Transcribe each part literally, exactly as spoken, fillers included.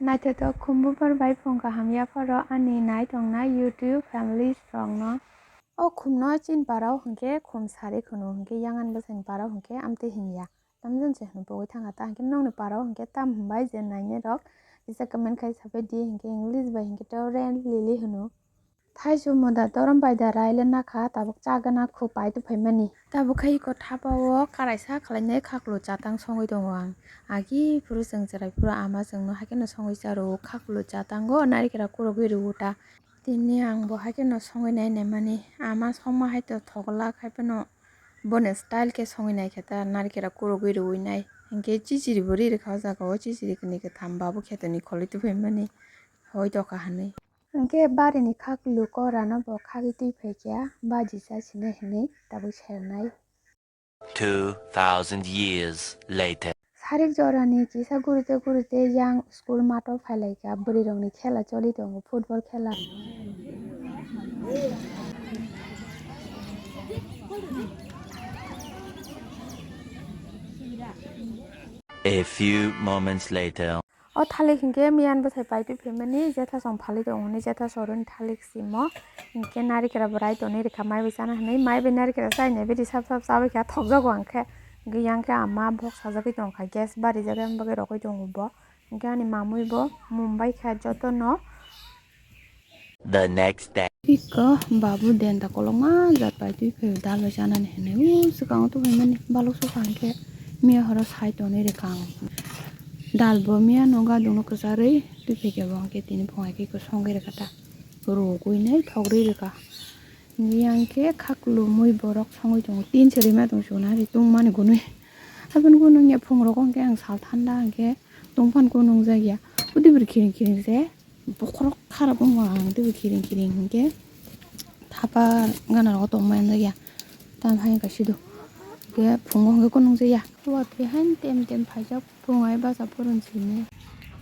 Naithotok khum buphar bai phung kaham yapharo ani nai tongnai YouTube families rokno. O khumno chin parao hwnkhe khum sari khunu hwnkhe yangan bwsani parao hwnkhe amtwi hinya. Tamjani se hwnwi pogwi thangkha ta hwnkhe nokni parao hwnkhe tam hwnbai je nainai rok kisa comment khai sabai di hwnkhe English bai hwnkhe to rain lily hwno. Thaichuk moda dorom bai da raile nakha, tabuk chagana khu pai tuphaimani. Tabuk khai iko thapa o karaisa khwlainai khaklo chatang songwi tongo ang. Agi phuru chwng chwrai phuru ama chwngno haikheno songwi charo khaklo chatango narikra kurogwi rwo ta. Tini ang bo haikheno songwi nai naimani. Ama songma hai to thoglak haiphano bono style khe songwi naikha ta narikra kurogwi rwi nai. Hinkhe chichiri bo ri rwkha o jaga o chichiri kwnwi kwtham babu khetoni kholwi tuphaimani hoi doka hwnwi. Hwnkhe barini khaklu korano bo khagwi twi phaikha, baji cha sinai hwnwi tabuk sernai. Two thousand years later. Sarik jorani kisa gurite gurite yang school matho phailaikha, bwrwirokni khela choli tongo, football khela. A few moments later. O thalik hinkhe miyan bwsai paitwi phaimani jetha song phalwi tongo hwnwi jetha soroni thalik simo hinkhe narikra bo rai tonwi rwkha mai bai chana hwnwi mai bai narikra chainai bidi sap sap chabai kha thokjago ang khe hinkhe yang khe ama bok sajagwi tongkha gas barijak yang bagwi rogwi tongo bo hinkhe ani mamui bo mum bai kha jotono. The next day. Iko babu denta kolokma jat pai twi phaio dal bai chanani hinwi. O swkango tubui mani balok sukha hinkhe miya horo sai tonwi rwkha ang. Dal bo miya no gadung no kwcharwi twi phaikhe bo hinkhe tini phungai khe iko songwi rwkha ta. Rugwi nai thogri rwkha. Hinkhe yang khe khaklu mui borok songwi tongo. Tin se rima tong chuna ri tungmani gunui. Aboni gunui ya phung rogo hinkhe ang sal thanda hinkhe tungphan kunu nungjakya. Udi bwrwi khiring khiring se. Bokhorok kharap wngma ang teibo kiring kiring hinkhe thapa gana rogo tongmani ya tam hai wngkha sido hinkhe phungo hinkhe kunung jaya watwi haino tem tem phaijak phungai bacha phurun simi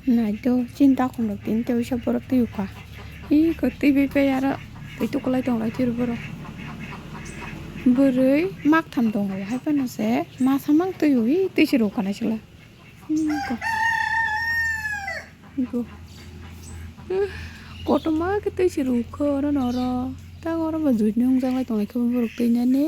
naito chini takhum rok tini tei uisa borok twi ukha iko twi bai pai aro twi tukulai tonglai twi borok bwrwi maktham tongo hai phano se masa mang twi ui twi se rukha naisingla. Kotorma khe twi se rukha oro no oro. Tang oro bo juit nung jak lai tonglai khe borok twi nani.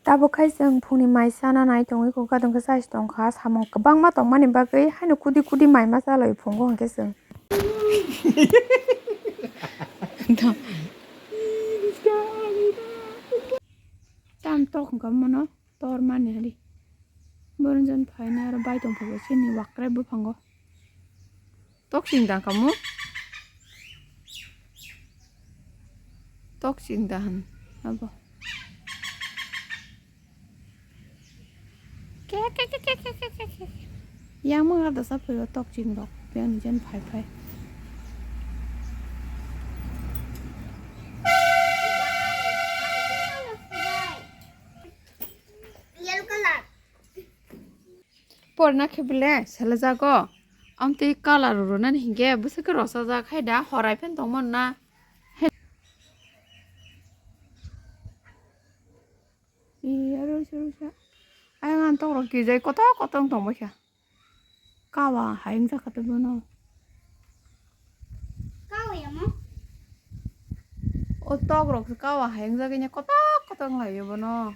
Tabuk khai chwng phungni mai chana nai tongwi kok gadang khe chai se tongkha samung kwbangma tongmani bagwi haino kudi kudi mai ma chalwi phungo hinkhe chwng. Tam tok wngkha mono. Tor mani hari. Borok jon phaina aro bai tong phaibo sini wakrai buphango. Tok sing da kamu? Tok sing da han abo. Ke, ke, ke. Yang mung ada sa phaibo tok sing rok. Yang jen phai phai. Yellow color. Porna khe bile selajago. Amtwi color rwnani hinkhe bwswk khe rosajak hai da horai phan tongmani na. Iya, rosa, rosa. Ayang ang tok rok kijai kotor kotor tongbaikha. Kawa hai wngjakha tei bono. Kawa yamo? O tok rok se kawa hai wngjagwi kotor kotor wnglaio bono.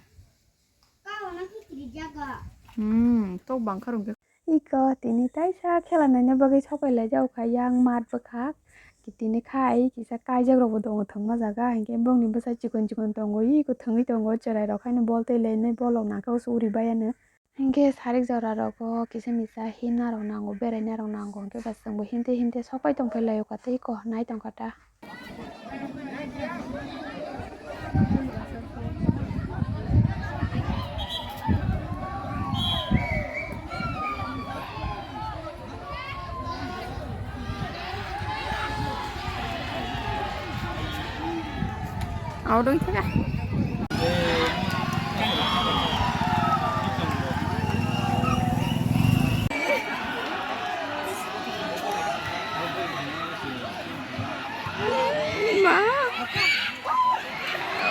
Kawa no khe kirijak. Hmm, tok bangkha rok. Iko tini taisa khela naina bagwi sopai laijak kha yang mat bwkha. Tini khai kisa kaijak rok bo tongo thwngma jaga hinkhe bongni bwsa chikon chikon tongo iko thwngwi tongo chwrai rok haino bol twi lainai bolrok nangkhe uri bai ano. Hinkhe sarik jora rogo kisa misa himna rok nango, beraina rok nango, hinkhe ba chwngbo himte himte sopai tongphai laio kha tei iko nai tongkha ta. Abo dong thaka. Ma.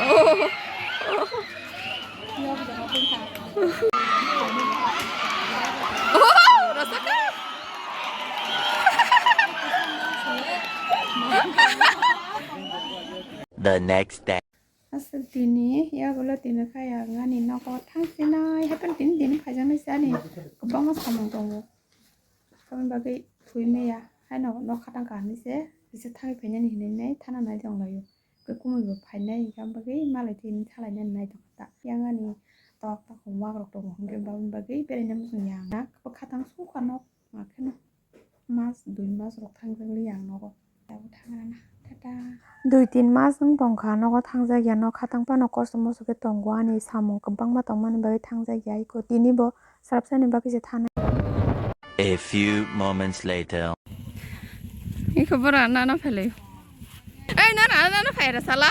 Oh. Oh, rasakan. The next day. Aswk tini yagulo tini kaya ngani nogo thangsinai haikhe tini tini phaijaknai se ani kwbangma samung tongo. Aboni bagwi thwi maya haino nokha tang kaham se kisa thangwi phainani hinwi thana nai tonglaio. Khe kumui bo phainai hinkhe aboni bagwi malai tini thalainani nai tongkha ta. Yang ani tok tok wak rok tongo hinkhe aboni bagwi beraina muchung ya ang na khatang sukha nok. Makheno mas dui mas rok thangjakli ang nogo. Abo thangrana. Tata. Dui tin mas wng tongkha nogo thangjakya, nok khatang phano kosto mosto khe tongo, ani samung kwbangma tongmani bagwi thangjakya, iko tini bo swrapsani bagwi se thanai. A few moments later. Iko bora nana phelai. Ei nana nana phaira sala.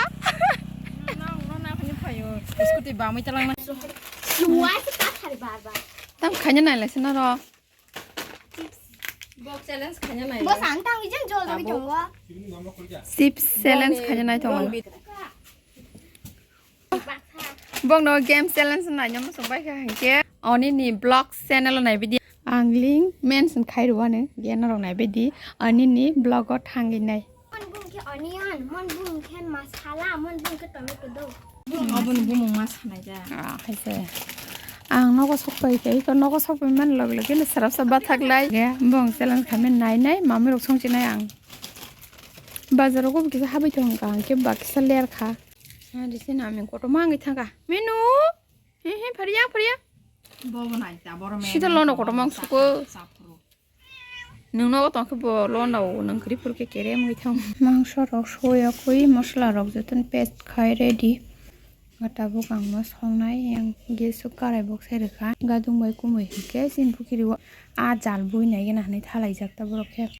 Scooty bamwi talang na. Tam khanya nai lai sana ro. Bok challenge khanya nai. Bo sang tang ijin jol jol tongo. Chips challenge khanya nai tongo. Bong no game challenge nai nyam song bai kha hingke. Oni ni vlog channel nai bidi. Ang link mention khai rwani gen rok nai bidi. Oni ni vlog o thangwi nai. Mon bung khe onion, mon bung khe masala, mon bung khe tomato do. Bung, aboni bumung ma sanai ja. Ah, hai se. Ang nogo sok pai khe, iko nogo sok pai man log log khe swrapsa bathak lai. Ge, bung challenge khaimani nai nai, mami rok song chinai ang. Bazar rogo kisa habai thong kha, ang khe ba kisa ler kha. Ah, di sini ami koto ma ngi thang kha. Menu. He he, phariya, phariya. Bobo nai ta, boro me. Sida lono koto mang suko. Sapro. Nwng nogo tongkhe bo lonao nwng kwrwi phuru khe kerem wngwi thango. Mangso rok soyakwi, mosola rok jotono paste khai ready. Tabuk ang ma songnai, yang gas o karai bok sai rwkha. Gadung bai kumui hinkhe chini pukiri o a jal bui nai gana hinwi thalaijak ta borok khe.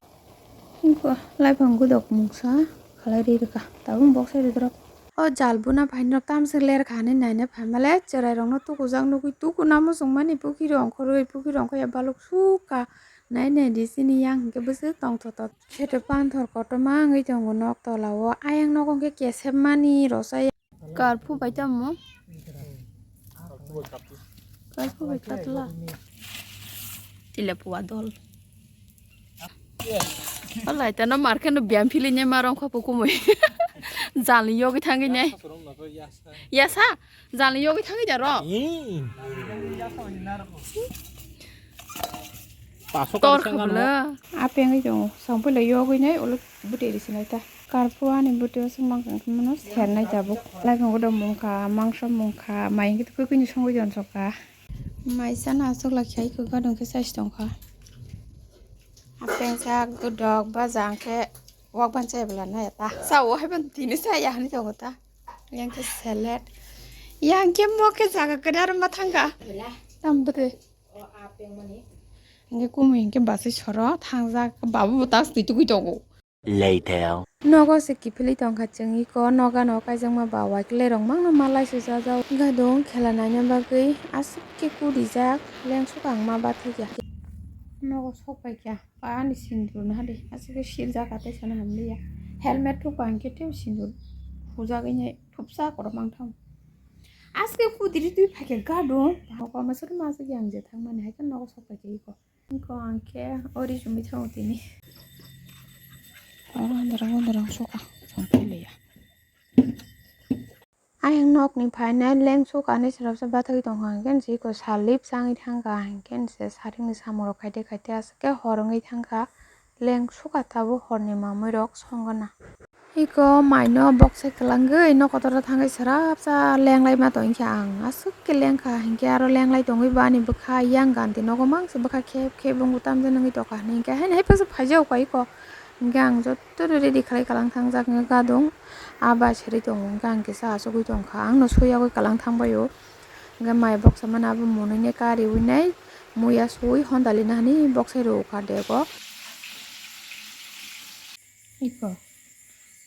Hinkhe laiphang godok mungsa khalai ri rwkha. Tabuk bok sai rwdorok. O jal buna phainrok tamswk ler kha hinwi naina phaimale chwrairokno tukujak nugwi tukuna muchungmani pukiri ongkhorwi pukiri ongkha ya baluk sukha. Nai nai di chini yang hwnkhe bwswk tongthotok. Kheto panthor kotorma wngwi tongo nok tola o. Ayang nogo hwnkhe kesep mani rwchaya. Karphu bai tamo? Karphu bai katla. Tile puwa dol. Alai tano market no biyam philini ma rong kho pukumui. Jali yogi thangi nai. Yasa? Jali yogi thangi jaro. Pasok tor khabla. Apeng oi tongo. Songpila yogi nai ulo bwtwi risi nai ta. Karphu ani bwtwi o swngmang khe mano sernai tabuk. Laiphang o do mungkha, mangso mungkha, mai hwnkhe kwkwi ni songwi tonsoka. Mai chana aswk lai khe ai kwkha dong khe chais tongkha. Apeng sak godok baja hwnkhe wak ban chai bwla nai ta. Sa o hai ban tini sa ya hani tongo ta. Yang khe salad. Yang khe mo khe jaga kwdar ma thangkha. Tam bwtwi. Hingke kumui hingke basai soro thangjak, babu bo tas twi tugui tongo. Later. Nogo se kiphilwi tongkha chwng iko, noga no kaijakma ba waikle rok mangno malai swijajak. Gadung khela naina bagwi aswk khe kudijak, lengsu kangma bathakya. Nogo sok paikha, ani sindur no hade, aswk khe siljak atwi sana hamliya. Helmet thukba hingke tei sindur hujagwi nai. Thupsa kotor mangthang. Aske kudiri twi phaikhe gadung. Hokma suri masuk yang je thangmani hai khe nogo sok paikhe iko. Iko ang khe ori chumui thango tini. Oro handarang handarang soka. Chong phaileya. Ayang nokni phainai leng soka hinwi swrapsa bathagwi tongkha hwnkhe se iko salip changwi thangkha hwnkhe se saringni samungrok khaite khaite aswk khe hor wngwi thangkha. Leng soka tabuk horni mamui rok songona. Iko maino boksai kwlangwi nok kotor o thangwi swrapsa lenglai ma tongkha ang. Aswk khe lengkha hinkhe aro lenglai tongwi bo ani bwkha yang ganti nogo mangse bwkha khep khep wngwi tamjani wngwi tongkha hinwi hinkhe haino haphaksa phaijao kha iko. Hinkhe ang joto ready khlai kwlang thangjak wngkha gadung. A bai serwi tongo hinkhe ang kisa achugwi tongkha. Angno suyagwi kwlang thangbaio. Hinkhe mai boksa mani abo monwi nai kariwi nai muya suwi hondalina hinwi boksai rwkha dego. Iko.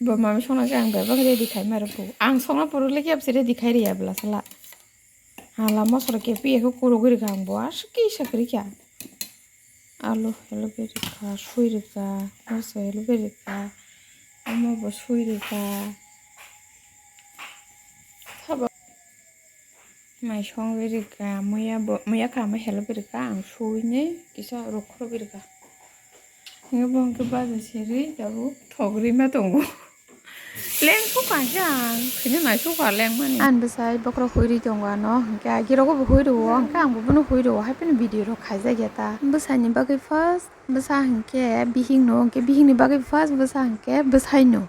Bo mami songna khe ang bebak ready khai ma rwkho. Ang songna poro le khe abse ready khai riya bwla sala. Hala mosoro khe piya khe kurugwi rwkha ang bo aswk kisa kwrwi kha. Alu helogwi rwkha, sui rwkha, moso helogwi rwkha, omo bo sui rwkha. Sabo. Mai songwi rwkha, muya bo, muya kha ma helogwi rwkha, ang suwini kisa rwkhorogwi rwkha. Hwnkhe bo hwnkhe baja serwi tabuk thogri ma tongo. Leng sukha khe ang, khwino nai sukha lengmani. Ang bwsai bokhorok hui ri tongo ano, hwnkhe agirogo bo hui rwo, hwnkhe ang bo bono hui rwo, hai phano video rok khaijak ya ta. Bwsaini bagwi first bwsa hwnkhe bihikno, hwnkhe bihikni bagwi first bwsa hwnkhe bwsaino.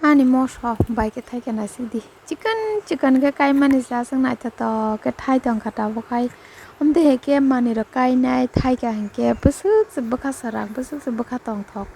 Ani moso bai khe thaikhe naisik di. Chikon chikon khe kaimani se aswk naithotok khe thai tongkha tabuk hai. Amtwi hai khe manwirok kainai thaikha hinkhe bwswk se bwkha swrang, bwswk se bwkha tongthok.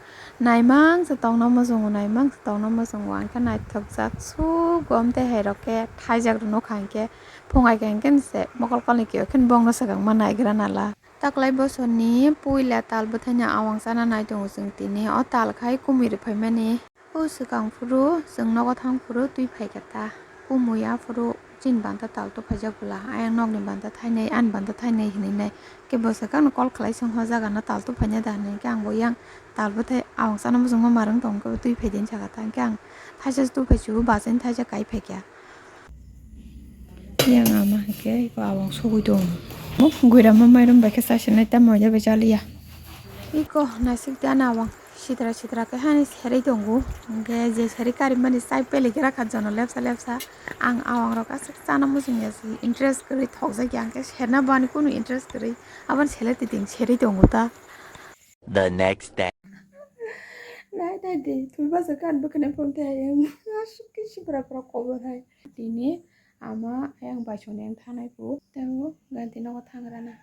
Naimang se tongna muchungo, naimang se tongna muchungo. Ang khe naithokjak suk gom tei hairok khe thaijak rw nukha hinkhe phungai kha hinkhe se mokol kolni kiyo khe bongno swkang ma naigra nala. Taklai bosorni puila tal bwthaini awang chana nai tongo chwng tini. O tal khai kumui rw phaimani. O swkang phuru chwng nogo thang phuru twi phai kha ta. Kumui aphuru chini banta tal tuphaijak bwla. Ayang nokni banta thainai, ani banta thainai hinwi nai. Khe bo swkang no call khlai song, "O jaga no tal tuphaina da?" hinwi khe ang bo yang tal bwthai awang chana muchungma marwng tong khe bo twi phai di hinwi sakha ta. Hwnkhe ang thaisa se tuphai chubu, bachani thaisa kai phai kha. Yang ama hwnkhe eko awang sogwi tongo. Bo guirama mairum bai khe chasinai tamo ya bai chaliya. Eko naisik da na awang sitra sitra khe hani serwi tongo. Hwnkhe je serwi karimani chai pele khe rakha jono lepsa lepsa. Ang awang rok aswk chana muchung ya se interest kwrwi thokjak ya, hwnkhe serna bo ani kunu interest kwrwi. Aboni sele twi ting serwi tongo ta. The next day. Nai nai di, twi basa kan bwkhwnai phone tei ayang aswk khe sibra bra kobo hai. Tini ama ayang bai soni ang thanai phu tei o ganti nogo thangrana.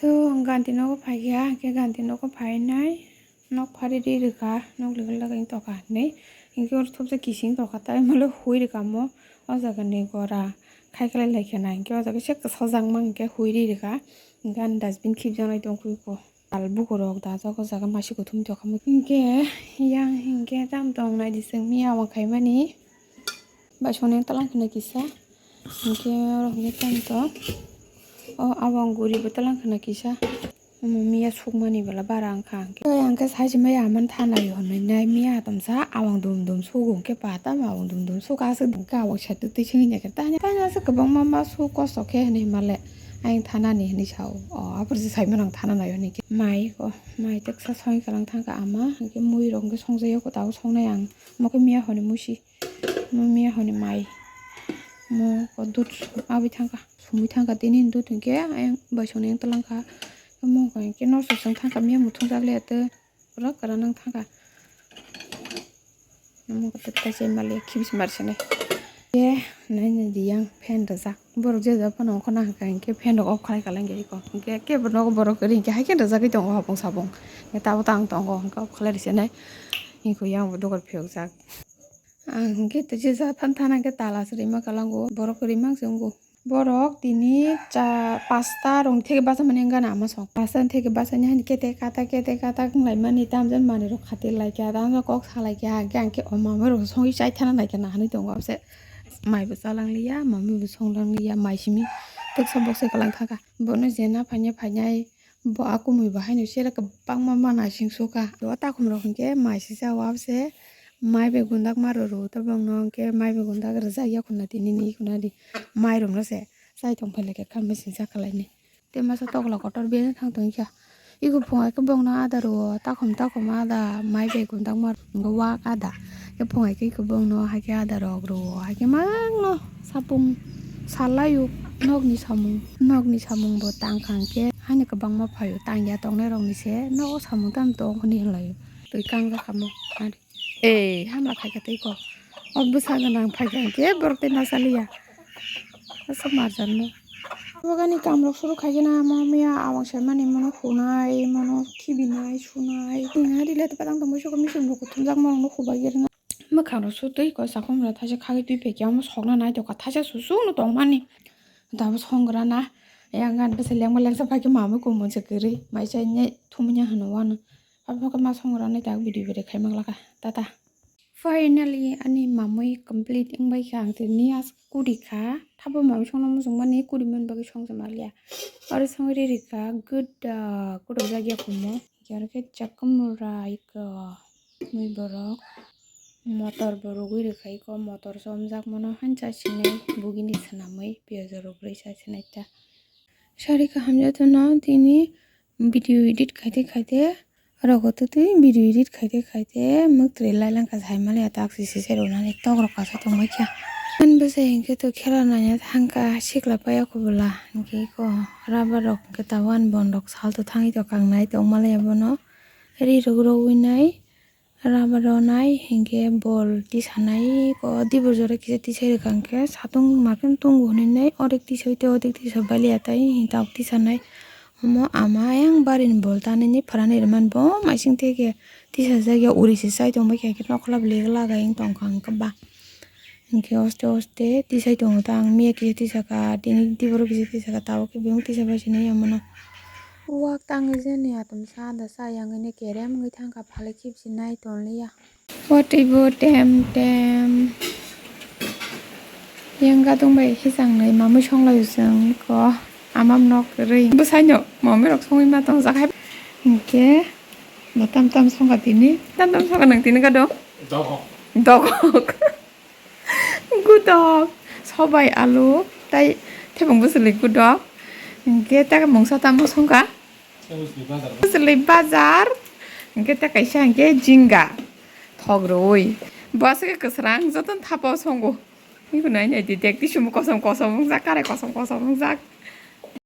So ang ganti nogo phaikha, hwnkhe ganti nogo phainai nok phari ri rwkha, nok legal legal wng tokha hinwi. Hinkhe oro thopsa kising tokha, tai male hui rwkha mo o jaga ni gora khai khlai laikha na, hinkhe o jaga se kwchajak ma hinkhe hui ri rwkha. Hinkhe ani dustbin khibjaknai tongkhu iko. Tal bukurok dajak o jaga masi kuthum tokha. Hinkhe yang hinkhe tam tong nai di chwng miya awang khaimani. Bai soni talang khna kisa. Hinkhe oro hinkhe tam tong. O awang guri bo talang khna kisa. Omo miya sukmani bwla bara wngkha hinkhe. Tei ang khe sai se maya aman thanai hwnwi nai miya tomsa awang dum dum sugo hinkhe pa tamo awang dum dum suka aswk hinkhe awang sat twi sengwi nai khe tanya tanya aswk kwbangma ma su kosto khe hinwi hwnmale. Ayang thanani hinwi sao. O, aphuru se saimano ang thana naio hinwi khe. Mai ko, mai teksa songwi kalang thangkha ama, hinkhe muirok hinkhe songjak yoko tabuk songnai ang. Omo khe miya hwnwi musi. Omo miya hwnwi mai. Omo ko dud abui thangkha, sumui thangkha tini dud hinkhe ayang bai songni ang twlangkha. Omo hinkhe nosto chwng thangkha miya muthungjak le tei. Pura kwran wng thangkha. Omo khe tei se mali khibis mar sene. Ye, nai nai di yang fan rwjak. Borok je ja phano ongkhorna hwnkha hinkhe fan rok off khlai kha hinkhe iko. Hinkhe kebo nogo borok kwrwi hinkhe hai khe rwjagwi tongo hopong sapong. Hinkhe tabuk tang tongo hinkhe off khlai rwse nai. Iko yang bo dogar phiyokjak. Ang hinkhe tei je ja phan thana hinkhe tala se rwima kalango. Borok kwrwi mang se wngo. Borok tini cha pasta rong theke bachama ni wngkha na ama song. Pasta ni theke bachani hani kete katak kete katak wnglaimani tamjani manwi rok khatir laikha tamjani kok salaikha hwnkhe ang khe o mama rok songwi chaithana naikha na hinwi tongo abse. Mai bo chalangliya mami bo songlangya mai simi teksa bokse kwlang thangkha. Bono je na phainai phainai. Bo a kumui bo haino sera kwbangma ma naising sukha. O takhum rok hinkhe mai sisa o abse mai bai gundak ma rw rw tabangno hinkhe mai bai gundak rwjak ya khuna tini ni khuna di mai rok no se chai tong phai laikha kha machine sa khlai ni. Tei masa tokla kotor bini thang tong kha. Iko phungai khe bongno ada rw o takhum takhum ada mai bai gundak ma rw wak ada. Khe phungai khe iko bongno hai khe ada rok rw o hai khe mangno sapung salaio nokni samung nokni samung bo tang kha hinkhe. Haino kwbangma phaio tangya tongnairokni se nogo samung tamo tong hwnwi hwnlaio twi kangjak kha mo. Ei hamla khaikha tei kok o bwsa gwnang phaikha hinkhe borok tei ma chaliya aswk marjanmo. Bogani kamrok suru khaikhe na mo miya awang saimani mono hunai mono khibinai sunai. Ina rila tepa tang tongmani soko misin rok thumjak morokno hubai rwna. Mwkhang rok sutwi koi sakhom rok thaisa khagwi twi phaikhe omo sokna naitokha thaisa susu no tongmani. Tabuk songra na yang gan bwsai lengma lengsa phaikhe mamwi kumun se kwrwi mai chai thumya hwnwi wano. Abo khe ma songra nai tak video bere khai manglakha tata. Finally ani mamwi complete wngbai kha ang tini as kuri kha thabo mamwi songna muchungmani kuri mani bagwi songsa manliya. Oro songwi riri kha gwdwk kuthukjak ya kumo. Hinkhe oro khe chakwmwrai kha mui borok motor bo rwgwi rwkha iko motor chomjak mano hancha sinai bugini swnamwi piyajo rwgwi cha sinai ta. Sari kaham jotono tini video edit khaite khaite Oro go twi twi video edit khaite khaite mwktwi lai langkha, sai maliya tak si se se rwnani tok rok kasa tongbai kha. Ani bwsai hinkhe to khela naina thangkha sikla paiya kubula hinkhe ko rubber rok hinkhe tawan bon rok sal to thangwi to kangnai tong maliya bono ri rok rogwi nai. Rubber rwnai hinkhe bol tisanai ko dibor jora kisa tisai rwkha hinkhe satung makhe tongo hinwi nai odek tisai tei odek tisa baliya tai tabuk tisanai. Omo ama ayang barini bol tanini pharani rwmani bo maising tei khe tisajak ya uri se chai tongbai kha hinkhe nokla bwlwi lagai wng tongkha hinkhe ba. Hinkhe oste oste tisai tongo ta ang miya kisa tisakha tini diboro kisa tisakha tabuk khe biyung tisabai sinai ya mano. Wak tangwi jani atom sa da sa yang ini kerem wngwi thangkha phalwi khibsi nai tonliya. Watwi bo tem tem. Yang gadong bai hisang nai mamui songlai usung ko amam nok rwi. Bwsai no mamui rok songwi ma tong jak hai. Hinkhe bo tam tam songkha tini. Tam tam songkha nang tini gadong. Dogok. Dogok. Gudok, sobai alu, tai thebong bwswlwi gudok. Hinkhe tei mungsa tamo songkha? Bwswlwi bazar. Bwswlwi bazar. Hinkhe tei kaisa hinkhe jinga. Thok rwui. Bo aswk khe kwsrang jotono thapa o songo. Nini nai nai di dek tisumu kosom kosom wngjak, karai kosom kosom wngjak.